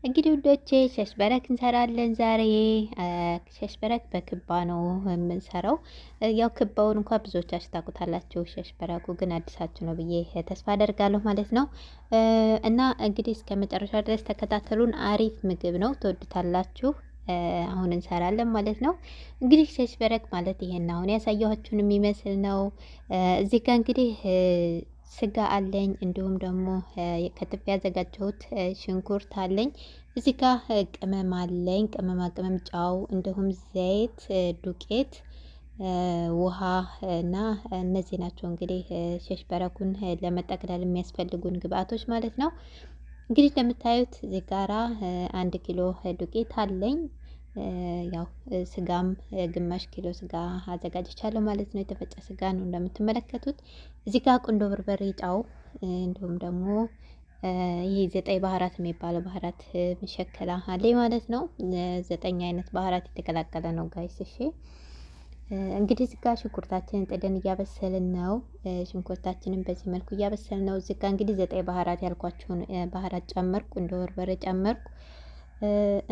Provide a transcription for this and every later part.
እንግዲህ ውዶቼ ሸሽበረክ እንሰራለን ዛሬ። ሸሽበረክ በክባ ነው የምንሰራው። ያው ክባውን እንኳ ብዙዎቻችሁ ታውቁታላችሁ። ሸሽበረኩ ግን አዲሳችሁ ነው ብዬ ተስፋ አደርጋለሁ ማለት ነው። እና እንግዲህ እስከ መጨረሻ ድረስ ተከታተሉን። አሪፍ ምግብ ነው፣ ትወዱታላችሁ። አሁን እንሰራለን ማለት ነው። እንግዲህ ሸሽበረክ ማለት ይሄን አሁን ያሳየኋችሁን የሚመስል ነው። እዚህ ጋር እንግዲህ ስጋ አለኝ፣ እንዲሁም ደግሞ ከትፍ ያዘጋጀሁት ሽንኩርት አለኝ። እዚህ ጋር ቅመም አለኝ፣ ቅመማ ቅመም፣ ጨው፣ እንዲሁም ዘይት፣ ዱቄት፣ ውሃ እና እነዚህ ናቸው እንግዲህ ሸሽበረኩን ለመጠቅለል የሚያስፈልጉን ግብአቶች ማለት ነው። እንግዲህ እንደምታዩት እዚህ ጋራ 1 ኪሎ ዱቄት አለኝ። ያው ስጋም ግማሽ ኪሎ ስጋ አዘጋጅቻለሁ ማለት ነው። የተፈጨ ስጋ ነው እንደምትመለከቱት። እዚህ ጋር ቁንዶ በርበሬ፣ ጨው እንዲሁም ደግሞ ይሄ 9 ባህራት የሚባለው ባህራት مشكلة አለኝ ማለት ነው። 9 አይነት بهارات የተቀላቀለ ነው guys። እሺ እንግዲህ እዚህ ጋር ሽንኩርታችንን ጥደን እያበሰልን ነው። ሽንኩርታችንን በዚህ መልኩ እያበሰልን ነው። እዚህ ጋር እንግዲህ 9 بهارات ያልኳችሁን بهارات ጨመርኩ፣ እንደ በርበሬ ጨመርኩ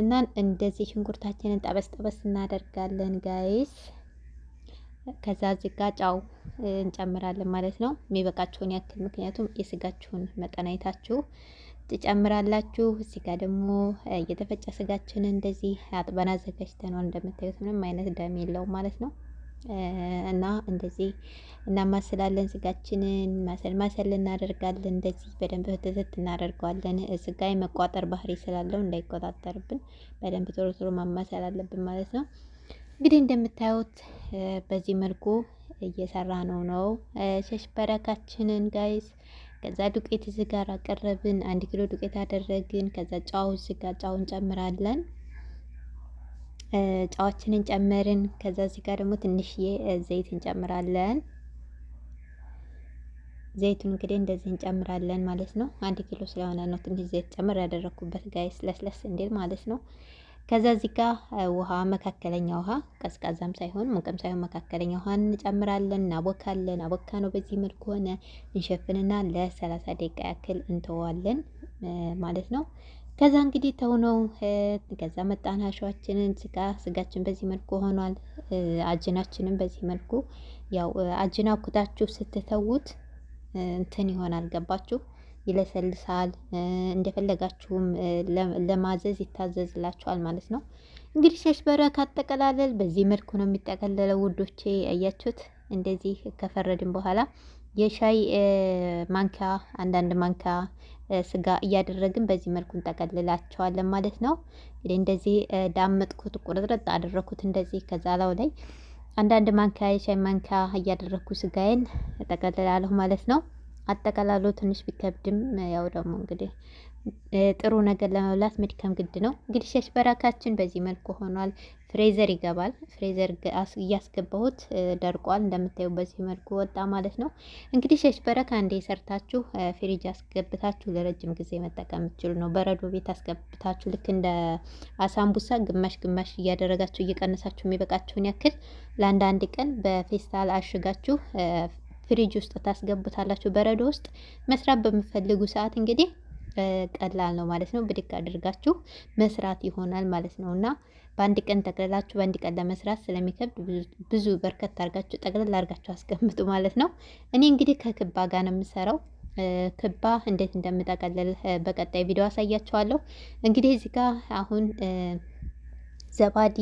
እና እንደዚህ ሽንኩርታችንን ጠበስ ጠበስ እናደርጋለን guys። ከዛ እዚህ ጋር ጨው እንጨምራለን ማለት ነው፣ የሚበቃችሁን ያክል ምክንያቱም የስጋችሁን መጠን አይታችሁ ትጨምራላችሁ። እዚህ ጋር ደግሞ የተፈጨ ስጋችንን እንደዚህ አጥበን አዘጋጅተነዋል። እንደምታዩት ምንም አይነት ደም የለውም ማለት ነው። እና እንደዚህ እናማስላለን። ስጋችንን ማሰል ማሰል እናደርጋለን። እንደዚህ በደንብ ፍትፍት እናደርገዋለን። ስጋ የመቋጠር ባህሪ ስላለው እንዳይቆጣጠርብን በደንብ ቶሎ ቶሎ ማማሰል አለብን ማለት ነው። እንግዲህ እንደምታዩት በዚህ መልኩ እየሰራ ነው ሸሽበረካችንን guys። ከዛ ዱቄት እዚህ ጋር አቀረብን። 1 ኪሎ ዱቄት አደረግን። ከዛ ጨው እዚህ ጋር ጨው እንጨምራለን። ጨዋችንን ጨመርን። ከዛ እዚህ ጋር ደግሞ ትንሽዬ ዘይት እንጨምራለን። ዘይቱን እንግዲህ እንደዚህ እንጨምራለን ማለት ነው። 1 ኪሎ ስለሆነ ነው ትንሽ ዘይት ጨምር ያደረኩበት guys፣ ለስለስ እንዲል ማለት ነው። ከዛ እዚህ ጋር ውሃ፣ መካከለኛ ውሃ፣ ቀዝቃዛም ሳይሆን ሙቅም ሳይሆን መካከለኛ ውሃ እንጨምራለን። እናቦካለን። አቦካ ነው በዚህ መልኩ ሆነ። እንሸፍንና ለ30 ደቂቃ ያክል እንተዋለን ማለት ነው። ከዛ እንግዲህ ተውነው። ከዛ መጣን አሸዋችንን ስጋችን በዚህ መልኩ ሆኗል። አጅናችንን በዚህ መልኩ ያው አጅና አብኩታችሁ ስትተዉት እንትን ይሆናል፣ ገባችሁ? ይለሰልሳል። እንደፈለጋችሁም ለማዘዝ ይታዘዝላችኋል ማለት ነው። እንግዲህ ሸሽበረክ አጠቀላለል በዚህ መልኩ ነው የሚጠቀለለው ውዶቼ፣ አያችሁት? እንደዚህ ከፈረድን በኋላ የሻይ ማንኪያ አንዳንድ ማንኪያ ስጋ እያደረግን በዚህ መልኩ እንጠቀልላቸዋለን ማለት ነው። እንግዲህ እንደዚህ ዳመጥኩት፣ ቁርጥርጥ አደረኩት እንደዚህ። ከዛ ላው ላይ አንዳንድ ማንኪያ የሻይ ማንኪያ እያደረኩ ስጋዬን እጠቀልላለሁ ማለት ነው። አጠቀላሉ ትንሽ ቢከብድም ያው ደግሞ እንግዲህ ጥሩ ነገር ለመብላት መድከም ግድ ነው። እንግዲህ ሸሽበረካችን በዚህ መልኩ ሆኗል። freezer ይገባል። freezer እያስገባሁት ደርቋል። እንደምታዩ በዚህ መልኩ ወጣ ማለት ነው። እንግዲህ ሸሽበረክ አንዴ ሰርታችሁ ፍሪጅ አስገብታችሁ ለረጅም ጊዜ መጠቀም የምትችሉ ነው። በረዶ ቤት አስገብታችሁ ልክ እንደ አሳምቡሳ ግማሽ ግማሽ እያደረጋችሁ እየቀነሳችሁ የሚበቃችሁን ያክል ለአንዳንድ ቀን በፌስታል አሽጋችሁ ፍሪጅ ውስጥ ታስገቡታላችሁ። በረዶ ውስጥ መስራት በምፈልጉ ሰዓት እንግዲህ ቀላል ነው ማለት ነው። ብድግ አድርጋችሁ መስራት ይሆናል ማለት ነው። እና በአንድ ቀን ጠቅልላችሁ በአንድ ቀን ለመስራት ስለሚከብድ ብዙ በርከት አድርጋችሁ ጠቅልል አድርጋችሁ አስቀምጡ ማለት ነው። እኔ እንግዲህ ከክባ ጋር ነው የምሰራው። ክባ እንዴት እንደምጠቀልል በቀጣይ ቪዲዮ አሳያችኋለሁ። እንግዲህ እዚህ ጋር አሁን ዘባዲ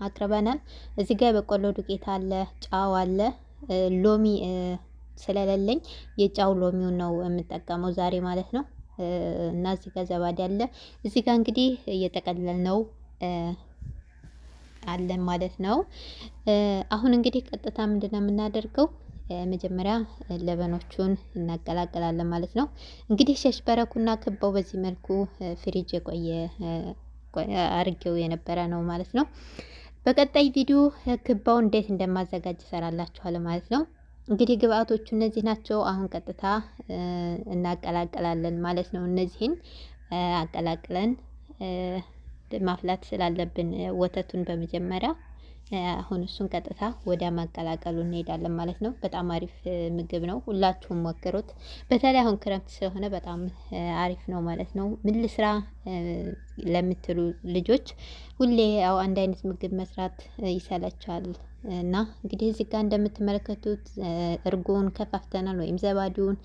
አቅርበናል። እዚህ ጋር የበቆሎ ዱቄት አለ፣ ጨው አለ፣ ሎሚ ስለሌለኝ የጨው ሎሚውን ነው የምጠቀመው ዛሬ ማለት ነው። እና እዚህ ጋር ዘባዲ አለ። እዚህ ጋር እንግዲህ እየጠቀለል ነው አለን ማለት ነው። አሁን እንግዲህ ቀጥታ ምንድነው የምናደርገው? መጀመሪያ ለበኖቹን እናቀላቅላለን ማለት ነው። እንግዲህ ሸሽበረኩና ክባው በዚህ መልኩ ፍሪጅ የቆየ አርጌው የነበረ ነው ማለት ነው። በቀጣይ ቪዲዮ ክባው እንዴት እንደማዘጋጅ እሰራላችኋለሁ ማለት ነው። እንግዲህ ግብአቶቹ እነዚህ ናቸው። አሁን ቀጥታ እናቀላቅላለን ማለት ነው። እነዚህን አቀላቅለን ማፍላት ስላለብን ወተቱን በመጀመሪያ አሁን እሱን ቀጥታ ወደ ማቀላቀሉ እንሄዳለን ማለት ነው። በጣም አሪፍ ምግብ ነው፣ ሁላችሁም ሞክሩት። በተለይ አሁን ክረምት ስለሆነ በጣም አሪፍ ነው ማለት ነው። ምን ልስራ ለምትሉ ልጆች ሁሌ ያው አንድ አይነት ምግብ መስራት ይሰለቻል እና እንግዲህ እዚህ ጋር እንደምትመለከቱት እርጎውን ከፋፍተናል ወይም ዘባዲውን።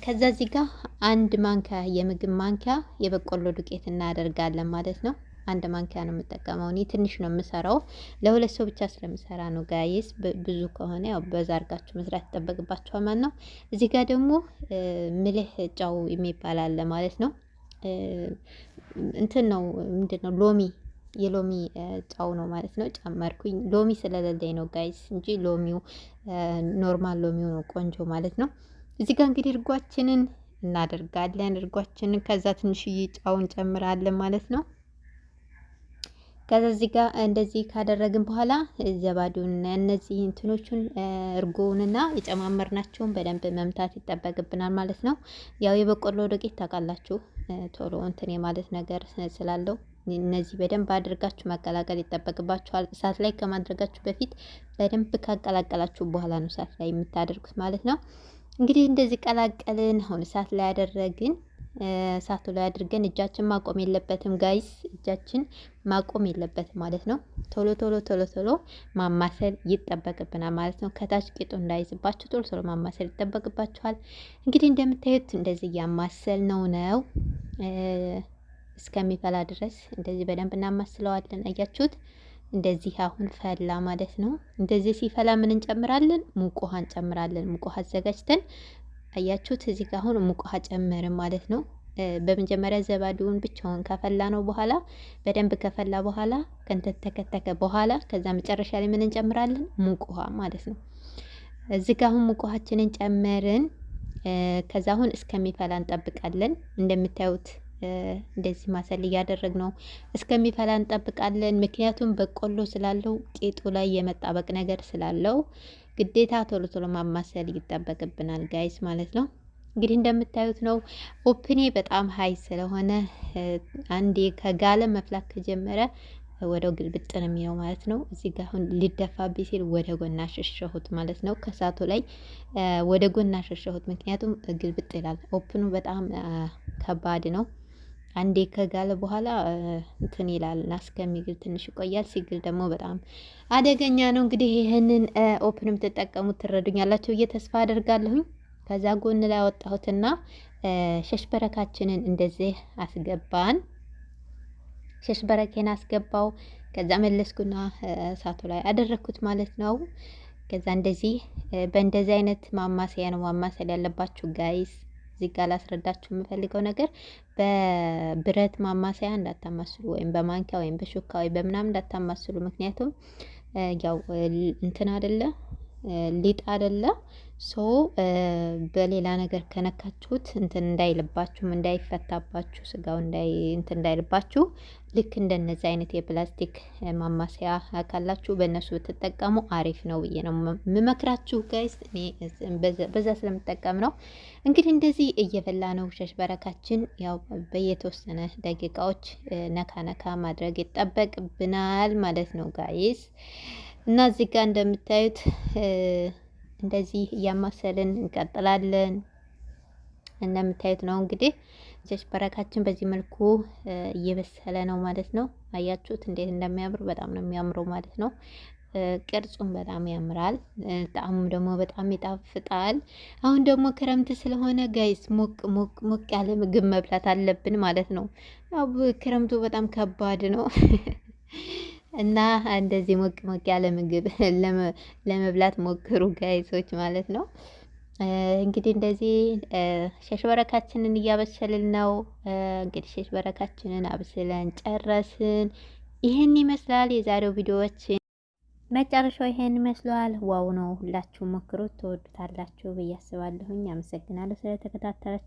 ከዛ እዚህ ጋር አንድ ማንኪያ የምግብ ማንኪያ የበቆሎ ዱቄት እናደርጋለን ማለት ነው። አንድ ማንኪያ ነው የምጠቀመው እኔ ትንሽ ነው የምሰራው፣ ለሁለት ሰው ብቻ ስለምሰራ ነው guys። ብዙ ከሆነ ያው በዛ አድርጋችሁ መስራት ይጠበቅባችኋል ማለት ነው። እዚህ ጋር ደግሞ ملح ጨው የሚባል አለ ማለት ነው። እንትን ነው ምንድን ነው ሎሚ፣ የሎሚ ጨው ነው ማለት ነው። ጨመርኩኝ ሎሚ ስለሌለኝ ነው guys እንጂ ሎሚው normal ሎሚው ነው ቆንጆ ማለት ነው። እዚህ ጋር እንግዲህ እርጓችንን እናደርጋለን። እርጓችንን ከዛ ትንሽዬ ጨው እንጨምራለን ማለት ነው። ከዛ እዚህ ጋር እንደዚህ ካደረግን በኋላ ዘባዱን እነዚህ እንትኖቹን እርጎውንና የጨማመርናቸውን በደንብ መምታት ይጠበቅብናል ማለት ነው። ያው የበቆሎ ዱቄት ታውቃላችሁ ቶሎ እንትን የማለት ነገር ስላለው እነዚህ በደንብ አድርጋችሁ ማቀላቀል ይጠበቅባችኋል። እሳት ላይ ከማድረጋችሁ በፊት በደንብ ካቀላቀላችሁ በኋላ ነው እሳት ላይ የምታደርጉት ማለት ነው። እንግዲህ እንደዚህ ቀላቀልን። አሁን እሳት ላይ ያደረግን፣ እሳቱ ላይ አድርገን እጃችን ማቆም የለበትም guys፣ እጃችን ማቆም የለበትም ማለት ነው። ቶሎ ቶሎ ቶሎ ቶሎ ማማሰል ይጠበቅብናል ማለት ነው። ከታች ቂጡ እንዳይዝባችሁ ቶሎ ቶሎ ማማሰል ይጠበቅባችኋል። እንግዲህ እንደምታዩት እንደዚህ እያማሰል ነው ነው እስከሚፈላ ድረስ እንደዚህ በደንብ እናማስለዋለን። አያችሁት? እንደዚህ አሁን ፈላ ማለት ነው። እንደዚህ ሲፈላ ምን እንጨምራለን? ሙቅ ውሃ እንጨምራለን። ሙቅ ውሃ አዘጋጅተን አያችሁት? እዚህ ጋር አሁን ሙቅ ውሃ ጨመርን ማለት ነው። በመጀመሪያ ዘባዲውን ብቻውን ከፈላ ነው በኋላ በደንብ ከፈላ በኋላ ከተንተከተከ በኋላ ከዛ መጨረሻ ላይ ምን እንጨምራለን? ሙቅ ውሃ ማለት ነው። እዚህ ጋር አሁን ሙቅ ውሃችንን ጨመርን። ከዛ አሁን እስከሚፈላ እንጠብቃለን። እንደምታዩት እንደዚህ ማሰል እያደረግ ነው እስከሚፈላ እንጠብቃለን። ምክንያቱም በቆሎ ስላለው ቂጡ ላይ የመጣበቅ ነገር ስላለው ግዴታ ቶሎ ቶሎ ማማሰል ይጠበቅብናል guys ማለት ነው። እንግዲህ እንደምታዩት ነው። oven ኤ በጣም high ስለሆነ አንዴ ከጋለ መፍላት ከጀመረ ወደው ግልብጥ ነው የሚለው ማለት ነው። እዚህ ጋር አሁን ሊደፋብኝ ሲል ወደ ጎን አሸሸሁት ማለት ነው። ከእሳቱ ላይ ወደ ጎን አሸሸሁት፣ ምክንያቱም ግልብጥ ይላል። oven ኑ በጣም ከባድ ነው። አንዴ ከጋለ በኋላ እንትን ይላል እና እስከሚግል ትንሽ ይቆያል። ሲግል ደግሞ በጣም አደገኛ ነው። እንግዲህ ይህንን oven የምትጠቀሙት ትረዱኛላችሁ ብዬ ተስፋ አደርጋለሁኝ። ከዛ ጎን ላይ አወጣሁትና ሸሽበረካችንን እንደዚህ አስገባን። ሸሽበረኬን አስገባው። ከዛ መለስኩና እሳቱ ላይ አደረግኩት ማለት ነው። ከዛ እንደዚህ በእንደዚህ አይነት ማማሰያ ነው ማማሰል ያለባችሁ guys። እዚህ ጋር ላስረዳችሁ የምፈልገው ነገር በብረት ማማሰያ እንዳታማስሉ፣ ወይም በማንኪያ ወይም በሹካ ወይም በምናምን እንዳታማስሉ። ምክንያቱም ያው እንትን አይደለ ሊጥ አይደለ so በሌላ ነገር ከነካችሁት እንትን እንዳይልባችሁም እንዳይፈታባችሁ ስጋው እንዳይ እንትን እንዳይልባችሁ ልክ እንደነዚህ አይነት የፕላስቲክ ማማሰያ ካላችሁ በእነሱ ብትጠቀሙ አሪፍ ነው ብዬ ነው የምመክራችሁ guys። እኔ በዛ ስለምጠቀም ነው። እንግዲህ እንደዚህ እየበላ ነው ሸሽ በረካችን። ያው በየተወሰነ ደቂቃዎች ነካ ነካ ማድረግ ይጠበቅብናል ማለት ነው guys። እና እዚህ ጋር እንደምታዩት እንደዚህ እያማሰልን እንቀጥላለን። እንደምታዩት ነው እንግዲህ ሸሽ በረካችን በዚህ መልኩ እየበሰለ ነው ማለት ነው። አያችሁት እንዴት እንደሚያምር፣ በጣም ነው የሚያምረው ማለት ነው። ቅርጹም በጣም ያምራል፣ ጣዕሙም ደግሞ በጣም ይጣፍጣል። አሁን ደግሞ ክረምት ስለሆነ guys ሞቅ ሞቅ ሞቅ ያለ ምግብ መብላት አለብን ማለት ነው። ያው ክረምቱ በጣም ከባድ ነው። እና እንደዚህ ሞቅ ሞቅ ያለ ምግብ ለመብላት ሞክሩ guys ኦች ማለት ነው። እንግዲህ እንደዚህ ሸሽ በረካችንን እያበሰልን ነው። እንግዲህ ሸሽ በረካችንን አብስለን ጨረስን። ይህን ይመስላል የዛሬው ቪዲዮዎች መጨረሻው ይሄን ይመስላል። wow ነው። ሁላችሁም ሞክሩት፣ ትወዱታላችሁ ብዬ አስባለሁኝ። አመሰግናለሁ ስለተከታተላችሁ።